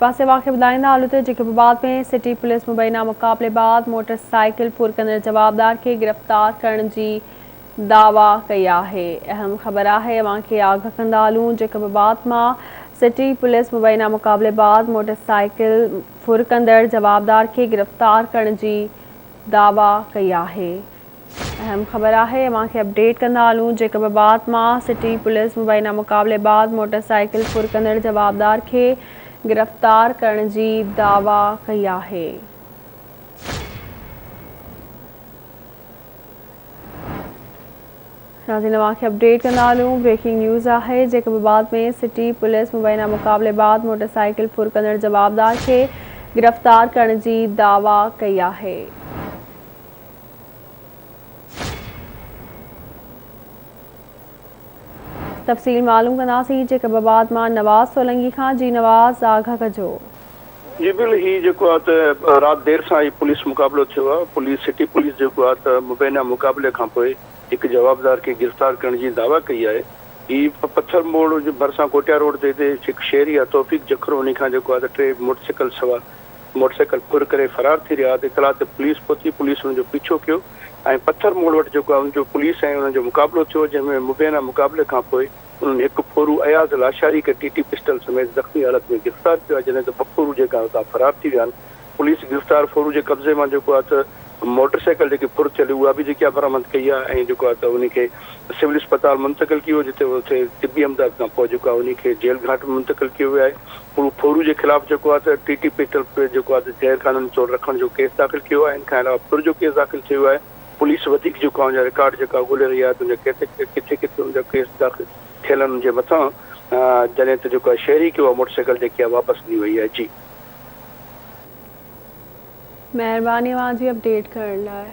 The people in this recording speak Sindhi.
پاسي واقعي ٻڌائيندا هلون ته جيڪب آباد ۾ سٽي پوليس مبينا مقابلي بعد موٽر سائيڪل ڦر ڪندڙ جوابدار کي گرفتار ڪرڻ جي دعويٰ ڪئي آهي. اهم خبر آهي اوهان کي آگاهه ڪندا هلون جيڪب آباد مان سٽي پوليس مبينا مقابلي بعد موٽر سائيڪل ڦر ڪندڙ جوابدار کي گرفتار ڪرڻ جي دعويٰ ڪئي آهي. اهم خبر آهي اوهان کي اپڊيٽ ڪندا هلون جيڪب آباد مان سٽي پوليس مبينا مقابلي بعد موٽر سائيڪل ڦر ڪندڙ جوابدار کي گرفتار ڪرڻ جي دعويٰ ڪئي آهي. ناظرين اوهان کي اپڊيٽ ڪندا هلون بريڪنگ نيوز آهي جيڪب آباد ۾ سٽي پوليس مبينا مقابلي بعد موٽر سائيڪل ڦر ڪندڙ جوابدار کي گرفتار ڪرڻ جي دعويٰ ڪئي آهي. تفصيل معلوم ڪنداسين جيڪب آباد مان نواز سولنگي کان جي نواز آگاهه ڪجو. جي بل هي جيڪو آ ته رات دير سان هي پوليس مقابلو ٿيو آ پوليس سٽي پوليس جيڪو آ ته مبينا مقابلي کان پوء هڪ جوابدار کي گرفتار ڪرڻ جي دعويٰ ڪئي آهي هي پٿر موڙ جي ڀرسان ڪوٽيا روڊ تي هتي هڪ شهري آ توفيق جکرو انهي کان جيڪو آ ته ٽي موٽر سائيڪل سوار موٽر سائيڪل ڦر ڪري فرار ٿي رهيا ته اطلاع تي پوليس پهتي، پوليس انهن جو پيڇو ڪيو ۽ پٿر موڙ وٽ جيڪو آهي ان جو پوليس ۽ انهن جو مقابلو ٿيو جنهن ۾ مبينا مقابلي کان پوء انهن هڪ ڦورو اياز لاشاري کي ٽي ٽي پسٽل سميت زخمي حالت ۾ گرفتار ڪيو آهي جڏهن ته ٻه ڦورو جيڪا اتان فرار ٿي ويا آهن پوليس گرفتار ڦورو جي قبضي مان جيڪو آهي ته موٽر سائيڪل جيڪي ڦر ٿيل هئي اها به جيڪي آهي برآمد ڪئي آهي ۽ جيڪو آهي ته انهي کي سول اسپتال منتقل ڪيو جتي اتي طبي امداد کان پوء جيڪو آهي انهي کي جيل گهاٽ ۾ منتقل ڪيو ويو آهي. هو ڦورو جي خلاف جيڪو آهي ته ٽي ٽي پسٽل جيڪو آهي ته غير قانوني طور رکڻ جو ڪيس داخل ڪيو آهي ان کان علاوه ڦر جو ڪيس داخل ٿيو آهي پوليس وڌيڪ جيڪو آهي ان جا رڪارڊ جيڪا ڳولي رهي آهي ته ان جا ڪيٿي ڪٿي ڪٿي ان جا ڪيس داخل ٿيل آهن ان جي مٿان جڏهن ته جيڪو آهي شهري کي اها موٽر سائيڪل جيڪي آهي واپس ڏني وئي آهي جي. مهرباني اوهان جي اپڊيٽ ڪرڻ لاء.